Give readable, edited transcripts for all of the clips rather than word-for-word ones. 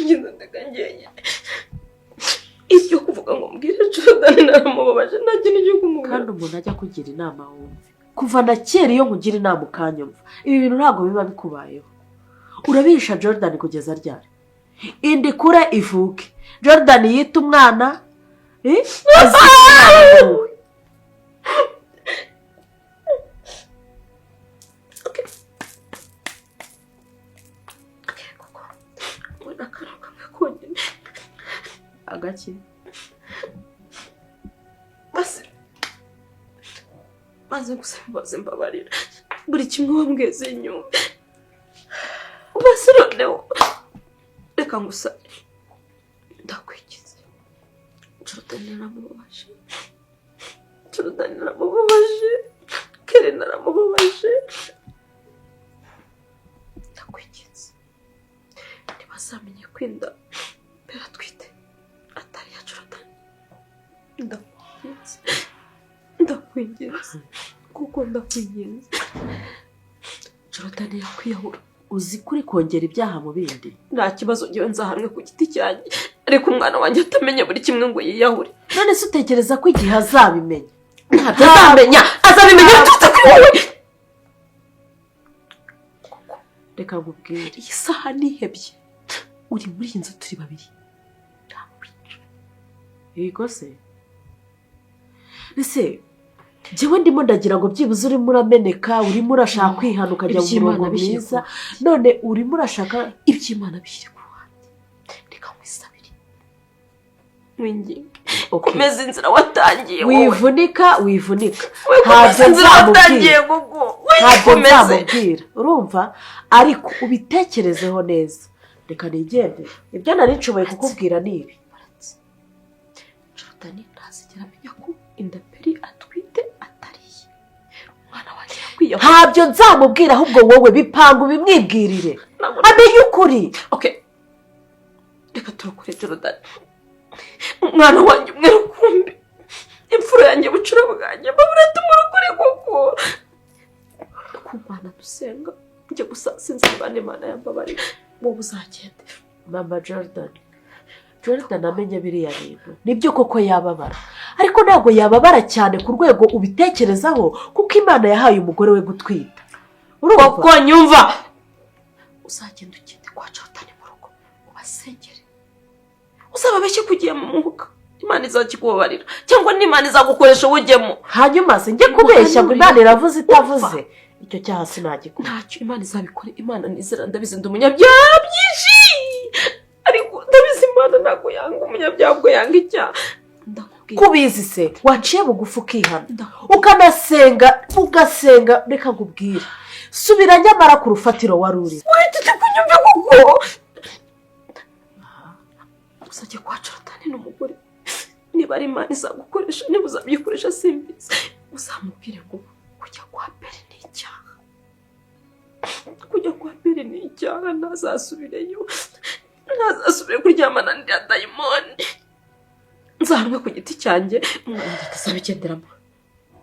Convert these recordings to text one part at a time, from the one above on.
Ndakwinginze, ndeka njyenyine. Ibyo kuvuga ngo mbwire Jordan naramubabaje, nta kintu cyo kumubwira. Kandi umuntu ajya kugira inama wumve. Kuva na kera iyo nkugira inama ukanyumva, ibi bintu ntabwo biba bikubayeho. Urabihisha Jordan kugeza ryari? Inda ikure ivuke, Jordan yite umwana, azite umwana wowe. Okay, kuko mbona akantu kamwe konyine. Agaki? Basi maze gusaba imbabazi, mbabarira buri kimwe wambwiye inyuma. Basi noneho reka ngusabe, ndakwigize. Jordan naramubabaje, Jordan naramubabaje, Kelly naramubabaje, ndakwigize. Ntibazamenye ko inda Bella atwite atari iya Jordan. Ndakwinginze, ndakwinginze, kuko ndakwinginze. Jordan yakwiyahura. Uzi ko uri kongera ibyaha mu bindi? Nta kibazo, ngewe nzahanwe ku giti cyanjye, ariko umwana wanjye atamenye buri kimwe ngo yiyahure. None se utekereza ko igihe azabimenya? Ntabyo azamenya, azabimenya biturutse kuri wowe. Reka nkubwire. Iyi saha nihebye, uri muri iyi nzu turi babiri, ntakwica. Yego se, ese njyewe ndimo ndagira ngo byibuze urimo urameneka, urimo urashaka kwihana ukajya mu Iby'Imana murongo bishyire mwiza, ku none urimo urashaka Iby'Imana bishyire ku ruhande, reka nkwisabire, mwinginge. Okay. Komeza inzira watangiye wowe. Wivunika, wivunika. We, komeza Ntabyo inzira watangiye nzamubwira. gugu. Ntabwo Wikomeze. nzamubwira, urumva? Ariko ubitekerezeho neza. Reka nigendere, ibyo nari nshoboye kukubwira ni ibi. Jordan ntazigera amenya ko inda Peri atwite atari iye. Umwana wanjye yakwiyahura. Ntabyo nzamubwira, ahubwo wowe bipanga ubimwibwirire, amenye ukuri. Okay, reka turokore Jordan, umwana wanjye umwe rukumbi, imfura yanjye, bucura bwanjye. Mbabura tumurokore koko. Ku Mana dusenga, njye gusa sinzi niba n'Imana yambabarira. Wowe uzagende. Mama Jordan, Jordan amenye biriya bintu, nibyo koko yababara, ariko ntabwo yababara cyane ku rwego ubitekerezaho, kuko Imana yahaye umugore we gutwita, urumva? Koko nyumva, uzagenda ugende kwa Jordan mu rugo, ubasengere, uzababeshye ko ugiye mu mwuka, Imana izakikubabarira, cyangwa n'Imana izagukoresha uwujyemo. Hanyuma se njye kubeshya ngo Imana iravuze itavuze? Icyo cyaha sinagikora. Ntacyo, Imana izabikora. Imana nizera, ndabizi ndi umunyabyaha byinshi, ariko ndabizi Imana ntabwo yanga umunyabyaha, ubwo yanga icyaha. Ndakubwira. Kubizi se, waciye bugufi ukihana, Ndakubwira. ukanasenga, ugasenga. Reka nkubwire, subira nyamara ku rufatiro wari uri. Witeze kunyumva kuko uzajya kwa Jordan n'umugore, niba ari Imana izagukoresha, niba uzabyikoresha simbizi, uzamubwire ngo kujya kwa Peri ni icyaha, kujya kwa Peri ni icyaha, ntazasubireyo, ntazasubire kuryamana na dayimoni. Nzahanwe ku giti cyanjye, umwana wanjye atazabigenderamo.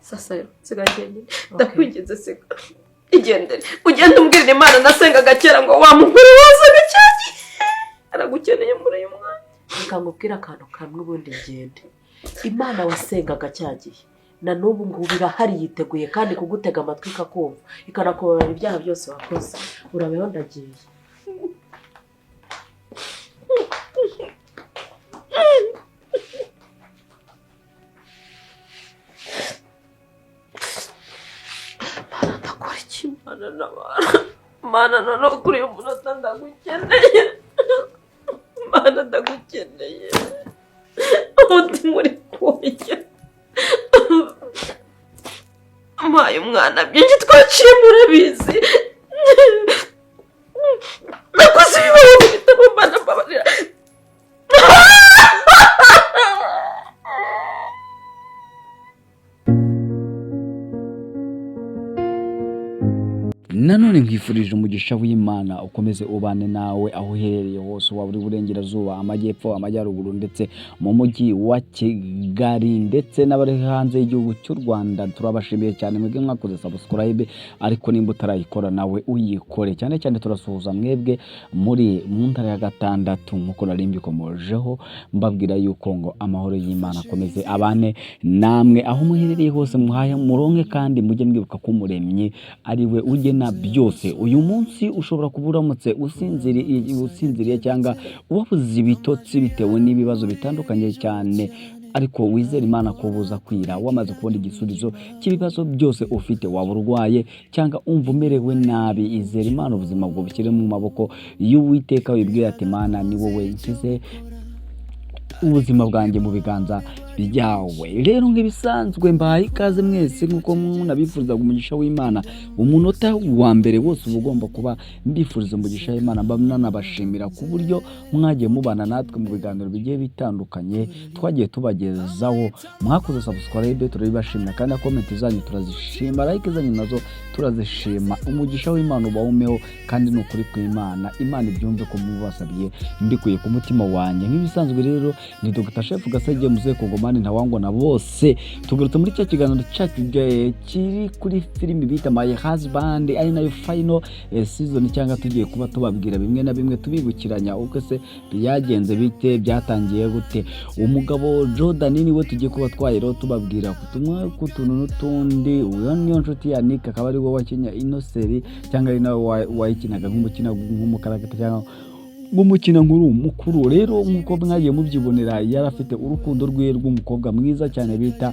Sasa rero nsiga njyenyine, ndakwinginze, siga igendere, ugende umbwirira Imana nasengaga kera ngo wa mugore wazaga cyagiye aragukeneye muri uyu mwanya. Reka nkubwire akantu kamwe ubundi ngende. Imana wasengaga cya gihe na n'ubu ngubu irahari, yiteguye kandi kugutega amatwi ikakumva, ikanakubabarira ibyaha byose wakoze. Urabeho, ndagiye. Mana, ndakora iki? Mana ntabara, Mana, noneho kuri uyu munota ndagukeneye. Mana, ndagukeneye, umutima uri kurya. Mpaye umwana, byinshi twaciye murabizi, nakoze ibibazo mu bitabo. Mana, mbabarira. Nanone. Kandi nkwifurije umugisha w'Imana ukomeze ubane nawe aho uherereye hose, waba uri Burengerazuba, Amajyepfo, Amajyaruguru, ndetse mu mujyi wa Kigali, ndetse n'abari hanze y'igihugu cy'u Rwanda. Turabashimiye cyane mwebwe mwakoze subscribe, ariko nimba utarayikora nawe uyikore. Cyane cyane turasuhuza mwebwe muri mu ntara ya gatandatu, nk'uko nari mbikomojeho mbabwira yuko ngo amahoro y'Imana akomeze abane namwe aho muherereye hose, muhaye muronke, kandi mujye mwibuka ko Umuremyi ari we ugena byose. Uyu munsi ushobora kuba uramutse usinziriye cyangwa wabuze ibitotsi bitewe n'ibibazo bitandukanye cyane, ariko wizere Imana ko buza kwira wamaze kubona igisubizo cy'ibibazo byose ufite. Waba urwaye cyangwa umva umerewe nabi, izere Imana, ubuzima bwawe bushyire mu maboko y'Uwiteka, wibwira ati: "Imana, ni wowe nshyize ubuzima bwanjye mu biganza byawe." Rero nk'ibisanzwe mbahaye ikaze mwese nk'uko munabifuzaga umugisha w'Imana. Umunota wa mbere wose uba ugomba kuba mbifuriza umugisha w'Imana, mba nanabashimira ku buryo mwagiye mubana natwe mu biganiro bigiye bitandukanye twagiye tubagezaho. Mwakoze subscribe, turabibashimira, kandi na comment zanyu turazishima, like zanyu nazo turazishima. Umugisha w'Imana ubawumeho, kandi ni ukuri kw'Imana, Imana ibyumve ko mubasabiye mbikuye ku mutima wanjye. Nk'ibisanzwe rero ni Dr Chef Gasege Muzehe Kongomani Ntawangwa na bose. Tugarutse muri cya kiganiro cyacu kiri kuri filimi bita My Husband, ari nayo final season, cyangwa tugiye kuba tubabwira bimwe na bimwe, tubibukiranya uko se byagenze bite, byatangiye gute. Umugabo Jordan niwe tugiye kuba twaheraho tubabwira ku tumwe ku tuntu n'utundi. Uyu niyo nshuti ya Nick, akaba ari we wakinnye ino série, cyangwa ari nawe wayikinaga nk'umukina nk'umukaragata cyangwa nk'umukina nkuru mukuru. Rero nk'uko mwagiye mubyibonera, yari afite urukundo rwe rw'umukobwa mwiza cyane bita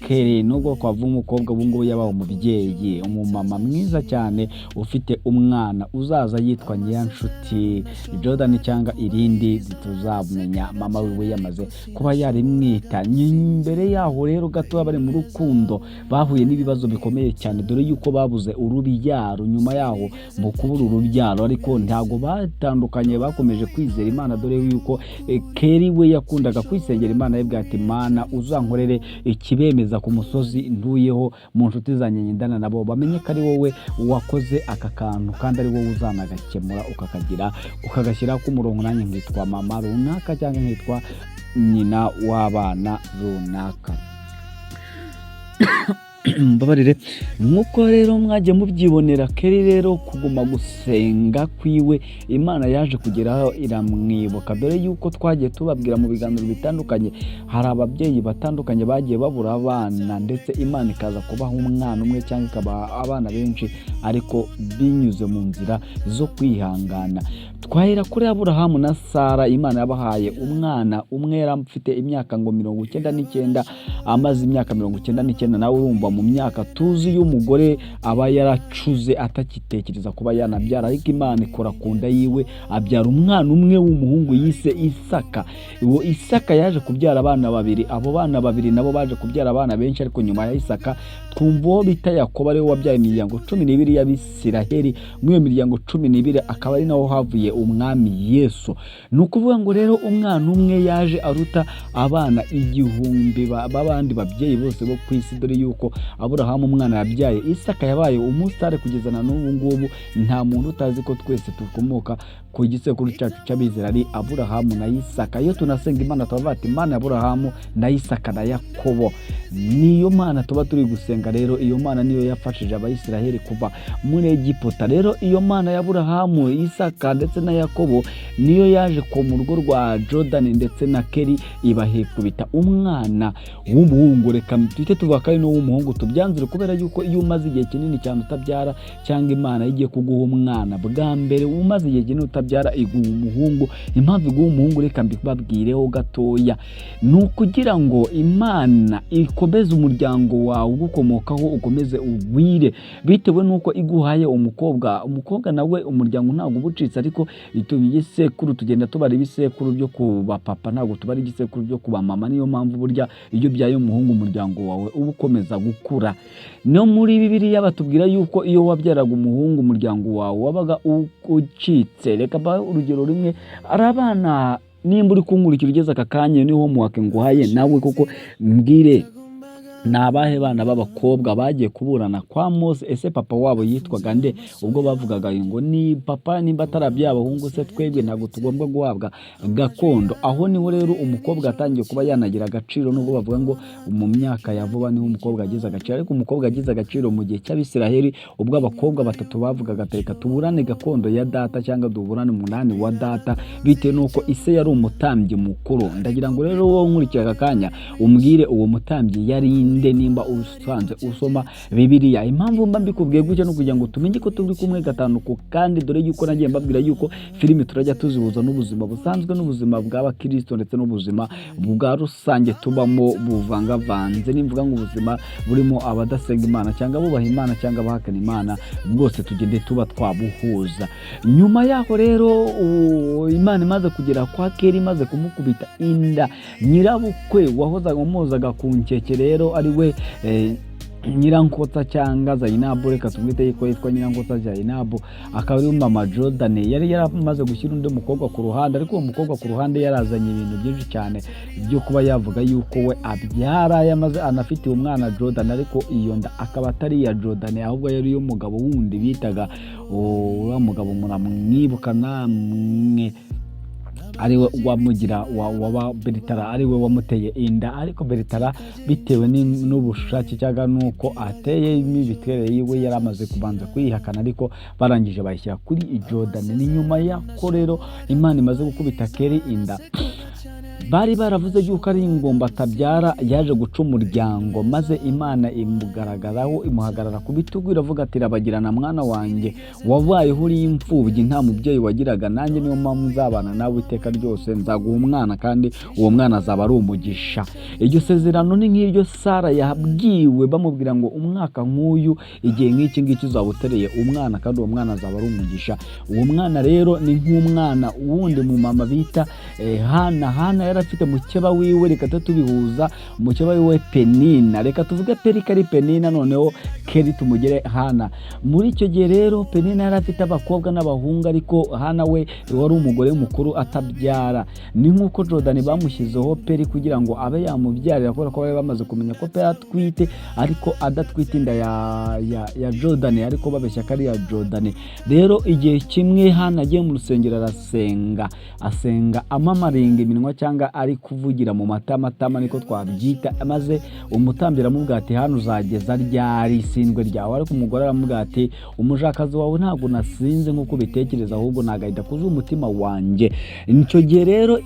Kelly. Nubwo twavuga umukobwa, ubu ngubu yabaye umubyeyi, umumama mwiza cyane ufite umwana uzaza yitwa Nyirancuti Jordan cyangwa irindi tuzamenya mama wiwe yamaze kuba yarimwita. Mbere yaho rero gato bari mu rukundo, bahuye n'ibibazo bikomeye cyane, dore yuko babuze urubyaro. Nyuma yaho mu kubura urubyaro ariko ntabwo batandukanye, bakomeje kwizera Imana, dore yuko Kelly we yakundaga kwisengera Imana yibwira ati: "Mana, uzankorere ikibemeza ku musozi ntuyeho, mu nshuti zanjye ngendana nabo, bamenye ko ari wowe wakoze aka kantu, kandi ari wowe uzanagakemura ukakagira ukagashyira ku murongo, nanjye nkitwa mama runaka cyangwa nkitwa nyina w'abana runaka." Mbabarire. Nk'uko rero mwagiye mubyibonera, Kelly rero kuguma gusenga kwiwe, Imana yaje kugeraho iramwibuka, dore yuko twagiye tubabwira mu biganiro bitandukanye, hari ababyeyi batandukanye bagiye babura abana, ndetse Imana ikaza kubaha umwana umwe cyangwa ikabaha abana benshi, ariko binyuze mu nzira zo kwihangana. Twahera kuri Aburahamu na Sara. Imana yabahaye umwana umwe yari afite imyaka ngo 99, amaze imyaka 99. Nawe urumva mu myaka tuzi y'umugore aba yaracuze atakitekereza kuba yanabyara, ariko Imana ikora ku nda yiwe abyara umwana umwe w'umuhungu yise Isaka. Uwo Isaka yaje kubyara abana babiri, abo bana babiri nabo baje kubyara abana benshi, ariko nyuma ya Isaka twumva uwo bita Yakobo, ariwe wabyaye imiryango 12 y'Abisiraheli. Muri iyo miryango 12 akaba ari naho havuye umwami Yesu. Ni ukuvuga ngo rero umwana umwe yaje aruta abana 1000 b'abandi babyeyi bose bo ku isi, dore yuko Aburahamu umwana yabyaye Isaka yabaye umusitari kugeza na n'ubu ngubu. Nta muntu utazi ko twese dukomoka ku gisekuru cyacu cy'abizera ari Aburahamu na Isaka. Iyo tunasenga Imana tubavuga ati: "Imana ya Aburahamu na Isaka na Yakobo", niyo Mana tuba turi gusenga. Rero iyo Mana niyo yafashije Abayisiraheli kuva muri Egiputa. Rero iyo Mana ya Aburahamu, Isaka ndetse na Yakobo niyo yaje ku mu rugo rwa Jordan ndetse na Kelly, ibahekubita umwana w'umuhungu. Reka tuhite tuvuga ko ari n'uw'umuhungu, tubyanzure, kubera yuko iyo umaze igihe kinini cyane utabyara, cyangwa Imana igiye kuguha umwana bwa mbere umaze igihe kinini utabyara, iguha umuhungu. Impamvu iguha umuhungu reka mbibabwireho gatoya, ni ukugira ngo Imana ikomeze umuryango wawe ugukomokaho ukomeze ugwire, bitewe n'uko iguhaye umukobwa, umukobwa nawe umuryango ntabwo uba ucitse, ariko ibisekuru tugenda tubara ibisekuru byo ku bapapa, ntabwo tubara igisekuru byo ku bamama. Niyo mpamvu burya iyo ubyaye umuhungu umuryango wawe uba ukomeza gukura. No muri Bibiliya batubwira yuko iyo wabyaraga umuhungu umuryango wawe wabaga ucitse. Reka mbahe urugero rumwe. Ari abana, nimba uri kunkurikira ugeze aka kanya, niho homework nguhaye nawe, kuko mbwire Ni abahe bana b'abakobwa bagiye kuburana kwa Mose? Ese papa wabo yitwaga nde? Ubwo bavugaga ngo ni papa nimba atarabyaye abahungu se, twebwe ntabwo tugomba guhabwa gakondo. Aho niho rero umukobwa atangiye kuba yanagira agaciro, nubwo bavuga ngo mu myaka ya vuba niho umukobwa agize agaciro, ariko umukobwa agize agaciro mu gihe cy'Abisiraheli, ubwo abakobwa batatu bavugaga: "Reka tuburane gakondo ya data cyangwa duburane umunani wa data," bitewe n'uko ise yari umutambyi mukuru. Ndagira ngo rero wowe nkurikira aka kanya umbwire uwo mutambyi yari nde, nimba usanze usoma Bibiliya. Impamvu mba mbikubwiye gutya no kugira ngo tumenye ko turi kumwe gatanu ku kandi, dore yuko nagiye mbabwira yuko filimi turajya tuzihuza n'ubuzima busanzwe, n'ubuzima bw'abakristo, ndetse n'ubuzima bwa rusange tubamo buvangavanze. Nimvuga ngo ubuzima burimo abadasenga Imana cyangwa abubaha Imana cyangwa abahakana Imana, bwose tugende tuba twabuhuza. Nyuma yaho rero, Imana imaze kugera kwa Keri, imaze kumukubita inda, nyirabukwe wahozaga umuzaga ku nkeke rero, ari we Nyirankotsa cyangwa Zayinabu, reka tumwite ko yitwa Nyirankotsa Zayinabu, akaba ari mama Jordan, yari yaramaze gushyira undi mukobwa ku ruhande, ariko uwo mukobwa ku ruhande yarazanye ibintu byinshi cyane byo kuba yavuga yuko we abyara, yamaze anafitiye umwana Jordan, ariko iyo nda akaba atari iya Jordan, ahubwo yari iy'umugabo wundi bitaga, uriya mugabo muramwibuka namwe, ariwe wamugira waba Beritara, ariwe wamuteye inda. Ariko Beritara, bitewe n'ubushake cyangwa n'uko ateye imiterere yiwe, yari amaze kubanza kuyihakana, ariko barangije bayishyira kuri Jordan. Ni nyuma y'ako rero Imana imaze gukubita Keri inda, bari baravuze yuko ari ingumba atabyara, yaje guca umuryango, maze Imana imugaragaraho, imuhagarara ku bitugu, iravuga ati: "Rabagirana mwana wanjye, wabayeho uri imfubyi, nta mubyeyi wagiraga, nanjye niyo mpamvu nzabana nawe iteka ryose, nzaguha umwana kandi uwo mwana azaba ari umugisha." Iryo sezerano ni nk'iryo Sara yabwiwe, bamubwira ngo umwaka nk'uyu, igihe nk'iki ngiki, uzaba utereye umwana kandi uwo mwana azaba ari umugisha. Uwo mwana rero ni nk'umwana wundi mu mama bita Hana. Hana yari afite mukeba wiwe, reka tubihuza, umukeba wiwe Penina, reka tuvuge Peri ko ari Penina, noneho Keri tumugere Hana. Muri icyo gihe rero Penina yari afite abakobwa n'abahungu, ariko Hana we wari umugore mukuru atabyara. Ni nk'uko Jordan bamushyizeho Peri kugira ngo abe yamubyarira, kubera ko bari bamaze kumenya ko Peri atwite, ariko adatwite inda ya Jordan, ariko babeshya ko ari iya Jordan. Rero igihe kimwe Hana agiye mu rusengero, arasenga, asenga amamaringa iminwa cyangwa ari kuvugira mu matamatama, niko twabyita, maze umutambyi aramubwira ati: "Hano uzageza ryari isindwe ryawe?" Ariko umugore aramubwira ati: "Umujakazi wawe ntabwo nasinze nk'uko ubitekereza, ahubwo nagahita kuzuye umutima wanjye." Icyo gihe rero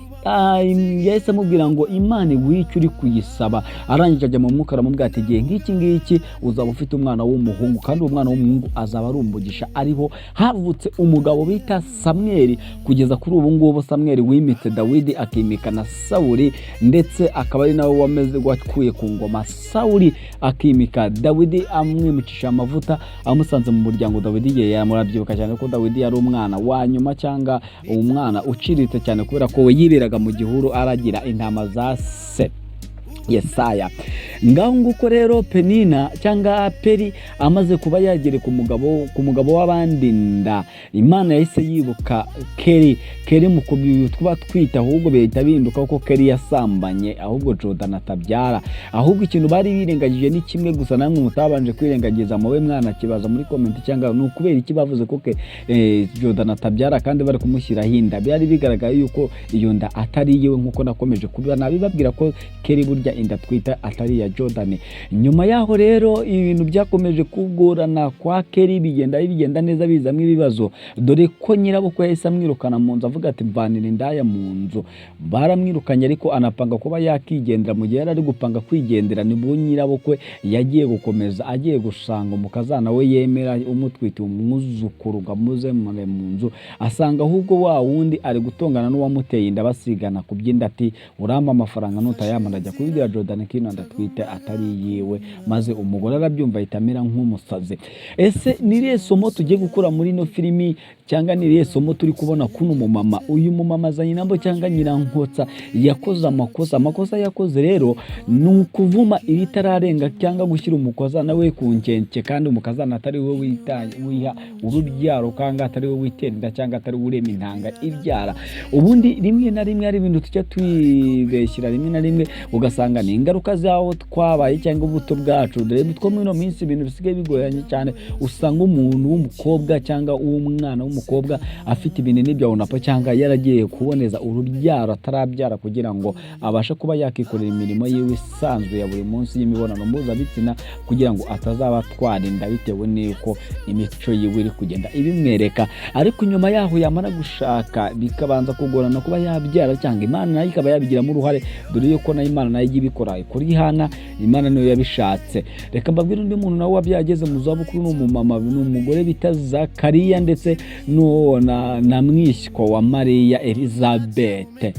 yahise amubwira ngo Imana iguhe icyo uri kuyisaba. Arangije ajya mu mwuka, aramubwira ati: "Igihe nk'iki ngiki uzaba ufite umwana w'umuhungu, kandi uwo mwana w'umuhungu azaba ari umugisha." Ariho havutse umugabo bita Samweli. Kugeza kuri ubu ngubu Samweli wimitse Dawidi, akimika na Sawuli, ndetse akaba ari nawe wameze wakuye ku ngoma Sawuli, akimika Dawidi, amwimikisha amavuta amusanze mu muryango. Dawidi ye murabyibuka cyane ko Dawidi yari umwana wa nyuma cyangwa umwana uciriritse cyane, kubera ko we yiberaga mu gihuru aragira intama za se Yesaya. Ngaho nguko rero Penina cyangwa Peri amaze kuba yagereka umugabo ku mugabo w'abandi nda, Imana yahise yibuka Keri. Keri mu kuba twita, ahubwo bihita bihinduka ko Keri yasambanye, ahubwo Jordan atabyara. Ahubwo ikintu bari birengagije ni kimwe gusa, namwe mutabanje kwirengagiza, mube mwanakibaza muri comment, cyangwa ni ukubera iki bavuze ko Jordan atabyara kandi bari kumushyiraho inda? Byari bigaragaye yuko iyo nda atari iyiwe, nk'uko nakomeje kubiba nabibabwira ko Keri burya inda twita atari iya Jordan. Nyuma yaho rero ibintu byakomeje kugorana kwa Keri, bigenda bigenda neza bizamo ibibazo, dore ko nyirabukwe yahise amwirukana mu nzu, avuga ati: "Mvanira indaya mu nzu." Baramwirukanye, ariko anapanga kuba yakigendera. Mu gihe yari ari gupanga kwigendera, nibwo nyirabukwe yagiye gukomeza, agiye gusanga umukazana we yemera umutwite umwuzukuru ngo amuzemure mu nzu, asanga ahubwo wa wundi ari gutongana n'uwamuteye inda, basigana ku by'inda, ati: "Urampa amafaranga, nutayampa ndajya kubibwira Jordan ko ino nda atwite atari iyiwe." Maze umugore arabyumva, ahita amera nk'umusazi. Ese ni irihe somo tugiye gukura muri ino filimi cyangwa Cyangwa ni irihe somo turi kubona kuno mumama? Uyu mumama Zayinabu cyangwa Nyirankotsa yakoze amakosa. Amakosa yakoze rero ni ukuvuma iritararenga cyangwa gushyira umukazana we ku nkenke, kandi umukazana atari we wiha urubyaro, cyangwa atari we witera inda, cyangwa atari we urema intanga ibyara. Ubundi rimwe na rimwe hari ibintu tujya twibeshyira, rimwe na rimwe ugasanga ni ingaruka z'aho twabaye cyangwa ubuto bwacu. Dore two muri ino minsi ibintu bisigaye bigoranye cyane. Usanga umuntu w'umukobwa cyangwa uw'umwana w'umukobwa afite ibinini bya onapo cyangwa yaragiye kuboneza urubyaro atarabyara, kugira ngo abashe kuba yakikorera imirimo yiwe isanzwe ya buri munsi y'imibonano mpuzabitsina, kugira ngo atazaba atwara inda bitewe n'uko imico yiwe iri kugenda ibimwereka. Ariko nyuma yaho yamara gushaka bikabanza kugorana kuba yabyara, cyangwa Imana nayo ikaba yabigiramo uruhare, dore yuko nayo Imana nayo ijya ibikora kuri Hana. Imana niyo yabishatse. Reka mbabwire undi muntu nawe wabyaye ageze mu zabukuru. Ni umumama, ni umugore bita Zakariya, ndetse n'uwo na mwishywa wa Mariya Elizabeth.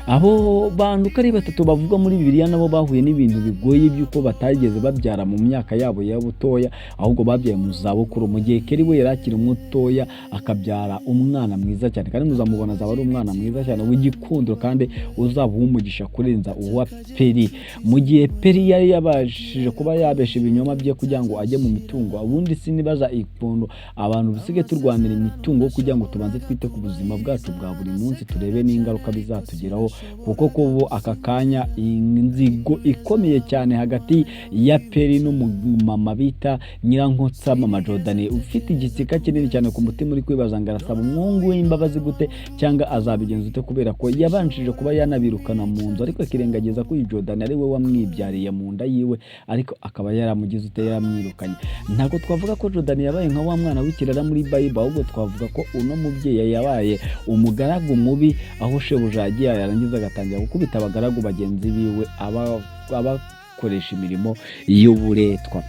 Abo bantu uko ari batatu bavugwa muri Bibiliya nabo bahuye n'ibintu bigoye by'uko batageze babyara mu myaka yabo ya butoya, ahubwo babyaye mu zabukuru, mu gihe Keri we yari akiri mutoya akabyara umwana mwiza cyane. Kandi muzamubona, azaba ari umwana mwiza cyane w'igikundiro kandi uzaba uw'umugisha kurenza uwa Peri. Mu gihe Peri yari yabashije kuba yabesha ibinyoma bye kugira ngo ajye mu mitungo. Ubundi sinibaza ikuntu abantu dusigaye turwanira imitungo kugira ngo tubanze twite ku buzima bwacu bwa buri munsi, turebe n'ingaruka bizatugeraho, kuko kubu aka kanya inzigo ikomeye cyane hagati ya Peri n'umumama bita Nyirankotsa, mama Jordan, ufite igisika kinini cyane ku mutima, uri kwibaza ngo arasaba umuhungu w'imbabazi gute cyangwa azabigenza ute, kubera ko yabanjije kuba yanabirukana mu nzu, ariko akirengagiza ko uyu Jordan ari we wamwibyariye mu nda yiwe, ariko akaba yaramugize ute? Yaramwirukanye. Ntabwo twavuga ko Jordan yabaye nka wa mwana w'ikirara muri Bible, ahubwo twavuga ko uno mubyeyi yabaye umugaragu mubi, aho shebuja yagiye yarangiza agatangira gukubita abagaragu bagenzi biwe, abakoresha imirimo y'uburetwa.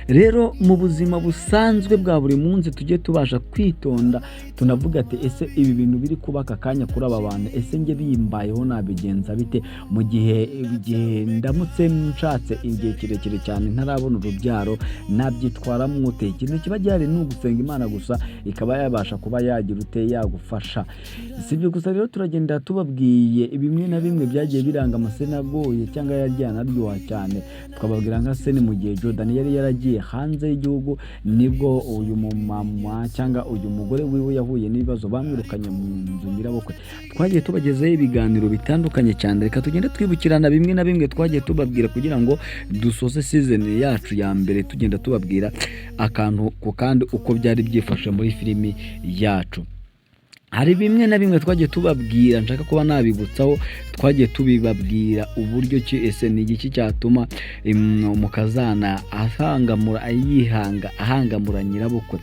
Rero mu buzima busanzwe bwa buri munsi tujye tubasha kwitonda, tunavuga ati: "Ese ibi bintu biri kuba aka kanya kuri aba bantu, ese njye bimbayeho nabigenza bite?" Mu gihe igihe ndamutse nshatse igihe kirekire cyane ntarabona urubyaro, nabyitwaramo ute? Ikintu kiba gihari ni ugusenga Imana gusa, ikaba yabasha kuba yagira ute? Yagufasha. Si ibyo gusa rero, turagenda tubabwiye bimwe na bimwe byagiye biranga amascene agoye cyangwa yagiye anaryoha cyane. Twababwira nka scene mu gihe Jordan yari yaragiye hanze y'igihugu, nibwo uyu mumama cyangwa uyu mugore wiwe yahuye n'ibibazo, bamwirukanye mu nzu nyirabukwe. Twagiye tubagezaho ibiganiro bitandukanye cyane. Reka tugende twibukirana bimwe na bimwe twagiye tubabwira kugira ngo dusoze season yacu ya mbere, tugenda tubabwira akantu ku kandi uko byari byifashe muri filimi yacu. Hari bimwe na bimwe twagiye tubabwira nshaka kuba nabibutsaho. Twagiye tubibabwira uburyo ki, ese ni igiki cyatuma umukazana ahangamura, yihanga ahangamura nyirabukwe?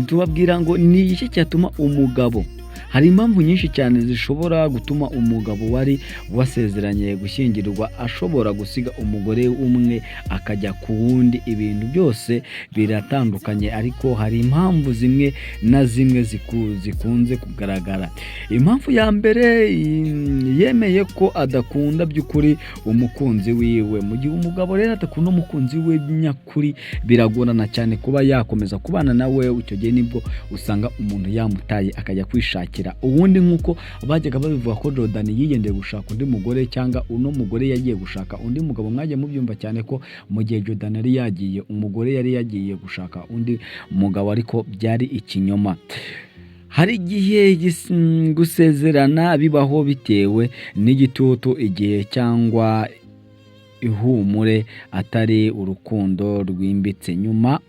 Tubabwira ngo ni iki cyatuma umugabo, hari impamvu nyinshi cyane zishobora gutuma umugabo wari wasezeranye gushyingirwa ashobora gusiga umugore umwe akajya ku wundi. Ibintu byose biratandukanye, ariko hari impamvu zimwe na zimwe zikunze kugaragara. Impamvu ya mbere, yemeye ko adakunda by'ukuri umukunzi wiwe. Mu gihe umugabo rero adakunda umukunzi we nyakuri, biragorana cyane kuba yakomeza kubana nawe. Icyo gihe nibwo usanga umuntu yamutaye akajya kwishakira uwundi, nk'uko bajyaga babivuga ko Jordan yigendeye gushaka undi mugore, cyangwa uno mugore yagiye gushaka undi mugabo. Mwagiye mubyumva cyane ko mu gihe Jordan yari yagiye, umugore yari yagiye gushaka undi mugabo, ariko byari ikinyoma. Hari igihe gusezerana bibaho bitewe n'igitutu, igihe cyangwa ihumure, atari urukundo rwimbitse. Nyuma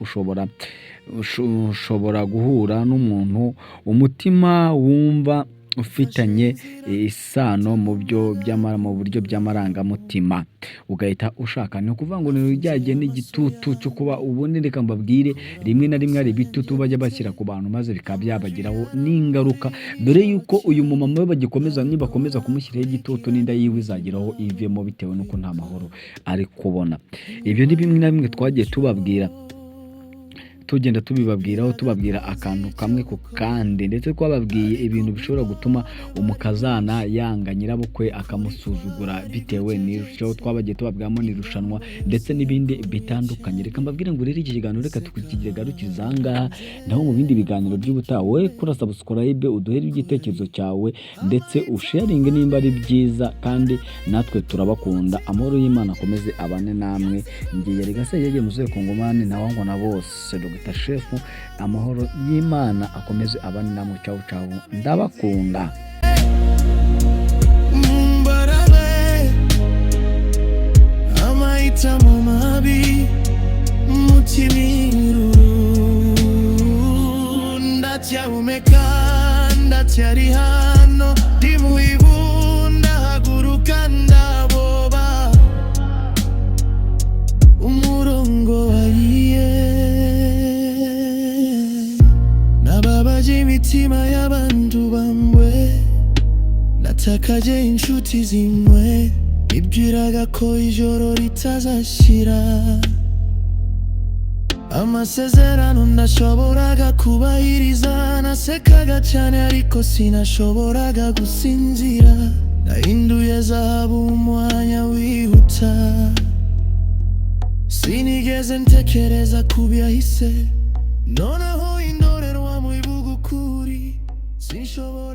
ushobora guhura n'umuntu umutima wumva ufitanye isano mu buryo by'amarangamutima, ugahita ushaka. Ni ukuvuga ngo ni ibijyanye n'igitutu cyo kuba. Ubundi reka mbabwire, rimwe na rimwe hari ibitutu bajya bashyira ku bantu maze bikaba byabagiraho n'ingaruka, dore yuko uyu mumama we bagikomeza, nibakomeza kumushyiraho igitutu, n'inda yiwe izageraho ivemo bitewe n'uko nta mahoro ari kubona. Ibyo ni bimwe na bimwe twagiye tubabwira. tugenda tubibabwiraho, tubabwira akantu kamwe ku kandi. Ndetse twababwiye ibintu bishobora gutuma umukazana yanga nyirabukwe, akamusuzugura bitewe n'icyo twabagiye tubabwiramo n'irushanwa ndetse n'ibindi bitandukanye. Reka mbabwire ngo rero iki kiganiro reka tukigarukize aha ngaha, naho mu bindi biganiro by'ubutaha, wowe kora subscribe, uduhere igitekerezo cyawe ndetse usharinge nimba ari byiza, kandi natwe turabakunda. Amahoro y'Imana akomeze abane namwe. Ngiye rega muzehe Kongomani nawe ngo na bose Dr Shefu, amahoro y'Imana akomeze abane namwe. Cawu cawu, ndabakunda. Mumbarabe amahitamo mabi, mutima, ndacyahumeka, ndacyari hano, ndi mu ivu, ndahaguruka, ndaboba umurongo wahiye. Nababaje imitima y'abantu bamwe, natakaje inshuti zimwe, nibwiraga ko ijoro ritazashira. Amasezerano ndashoboraga kubahiriza, nasekaga cyane ariko sinashoboraga gusinzira. Nahinduye zahabu umwanya wihuta, sinigeze ntekereza ku byahise. Noneho indorerwamo ivuga ukuri, sinshobora.